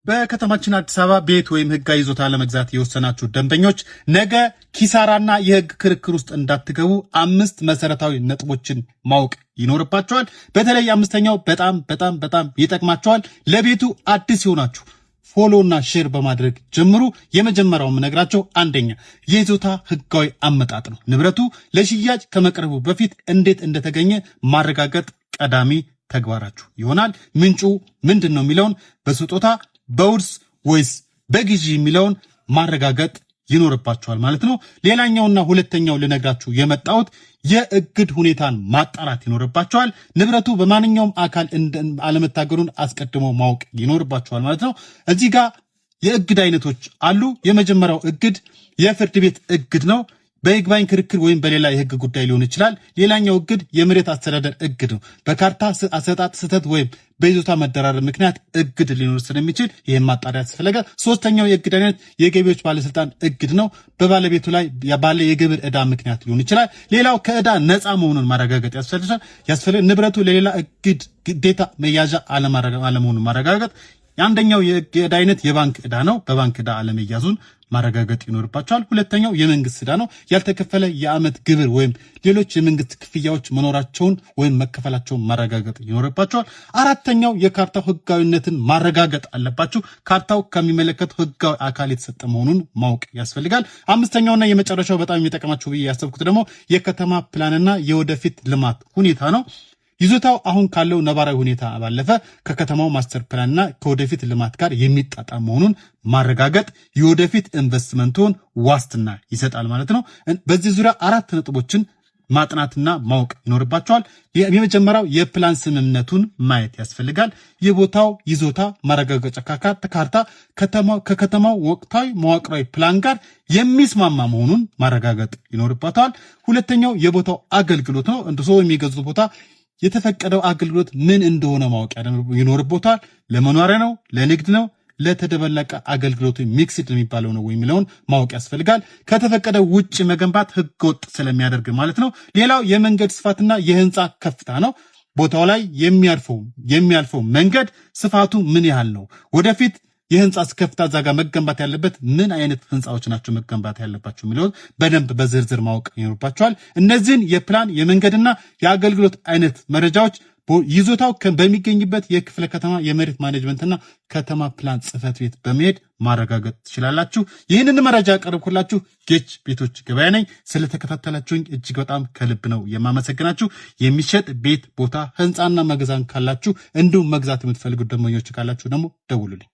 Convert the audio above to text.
በከተማችን አዲስ አበባ ቤት ወይም ህጋዊ ይዞታ ለመግዛት የወሰናችሁ ደንበኞች ነገ ኪሳራና የህግ ክርክር ውስጥ እንዳትገቡ አምስት መሰረታዊ ነጥቦችን ማወቅ ይኖርባችኋል። በተለይ አምስተኛው በጣም በጣም በጣም ይጠቅማችኋል። ለቤቱ አዲስ የሆናችሁ follow እና share በማድረግ ጀምሩ። የመጀመሪያው የምነግራችሁ አንደኛ የይዞታ ህጋዊ አመጣጥ ነው። ንብረቱ ለሽያጭ ከመቅረቡ በፊት እንዴት እንደተገኘ ማረጋገጥ ቀዳሚ ተግባራችሁ ይሆናል። ምንጩ ምንድን ነው የሚለውን፣ በስጦታ፣ በውርስ ወይስ በግዢ የሚለውን ማረጋገጥ ይኖርባችኋል ማለት ነው። ሌላኛውና ሁለተኛው ልነግራችሁ የመጣሁት የእግድ ሁኔታን ማጣራት ይኖርባችኋል። ንብረቱ በማንኛውም አካል አለመታገዱን አስቀድሞ ማወቅ ይኖርባችኋል ማለት ነው። እዚህ ጋር የእግድ አይነቶች አሉ። የመጀመሪያው እግድ የፍርድ ቤት እግድ ነው። በይግባኝ ክርክር ወይም በሌላ የህግ ጉዳይ ሊሆን ይችላል። ሌላኛው እግድ የመሬት አስተዳደር እግድ ነው። በካርታ አሰጣጥ ስህተት ወይም በይዞታ መደራረብ ምክንያት እግድ ሊኖር ስለሚችል ይህን ማጣሪያ ያስፈልጋል። ሶስተኛው የእግድ አይነት የገቢዎች ባለስልጣን እግድ ነው። በባለቤቱ ላይ ባለ የግብር ዕዳ ምክንያት ሊሆን ይችላል። ሌላው ከዕዳ ነፃ መሆኑን ማረጋገጥ ያስፈልጋል። ንብረቱ ለሌላ እግድ ግዴታ መያዣ አለመሆኑን ማረጋገጥ። የአንደኛው የዕዳ አይነት የባንክ ዕዳ ነው። በባንክ ዕዳ አለመያዙን ማረጋገጥ ይኖርባቸዋል። ሁለተኛው የመንግስት ዕዳ ነው። ያልተከፈለ የዓመት ግብር ወይም ሌሎች የመንግስት ክፍያዎች መኖራቸውን ወይም መከፈላቸውን ማረጋገጥ ይኖርባቸዋል። አራተኛው የካርታው ህጋዊነትን ማረጋገጥ አለባችሁ። ካርታው ከሚመለከተው ህጋዊ አካል የተሰጠ መሆኑን ማወቅ ያስፈልጋል። አምስተኛውና የመጨረሻው በጣም የሚጠቅማችሁ ብዬ ያሰብኩት ደግሞ የከተማ ፕላንና የወደፊት ልማት ሁኔታ ነው። ይዞታው አሁን ካለው ነባራዊ ሁኔታ ባለፈ ከከተማው ማስተር ፕላንና ከወደፊት ልማት ጋር የሚጣጣም መሆኑን ማረጋገጥ የወደፊት ኢንቨስትመንቱን ዋስትና ይሰጣል ማለት ነው። በዚህ ዙሪያ አራት ነጥቦችን ማጥናትና ማወቅ ይኖርባቸዋል። የመጀመሪያው የፕላን ስምምነቱን ማየት ያስፈልጋል። የቦታው ይዞታ ማረጋገጫ ካርታ ከከተማው ወቅታዊ መዋቅራዊ ፕላን ጋር የሚስማማ መሆኑን ማረጋገጥ ይኖርባቸዋል። ሁለተኛው የቦታው አገልግሎት ነው። እንደ ሰው የሚገዙት ቦታ የተፈቀደው አገልግሎት ምን እንደሆነ ማወቅ ይኖርቦታል። ለመኖሪያ ነው? ለንግድ ነው? ለተደበለቀ አገልግሎቱ mixed የሚባለው ነው የሚለውን ማወቅ ያስፈልጋል። ከተፈቀደ ውጭ መገንባት ህገወጥ ስለሚያደርግ ማለት ነው። ሌላው የመንገድ ስፋትና የህንፃ ከፍታ ነው። ቦታው ላይ የሚያልፈው መንገድ ስፋቱ ምን ያህል ነው? ወደፊት የህንፃ ከፍታ እዛ ጋር መገንባት ያለበት ምን አይነት ህንፃዎች ናቸው መገንባት ያለባቸው የሚለውን በደንብ በዝርዝር ማወቅ ይኖርባቸዋል። እነዚህን የፕላን፣ የመንገድና የአገልግሎት አይነት መረጃዎች ይዞታው በሚገኝበት የክፍለ ከተማ የመሬት ማኔጅመንትና ከተማ ፕላን ጽሕፈት ቤት በመሄድ ማረጋገጥ ትችላላችሁ። ይህንን መረጃ ያቀረብኩላችሁ ጌች ቤቶች ገበያ ነኝ። ስለተከታተላችሁኝ እጅግ በጣም ከልብ ነው የማመሰግናችሁ። የሚሸጥ ቤት፣ ቦታ፣ ህንፃና መግዛት ካላችሁ እንዲሁም መግዛት የምትፈልጉ ደንበኞች ካላችሁ ደግሞ ደውሉልኝ።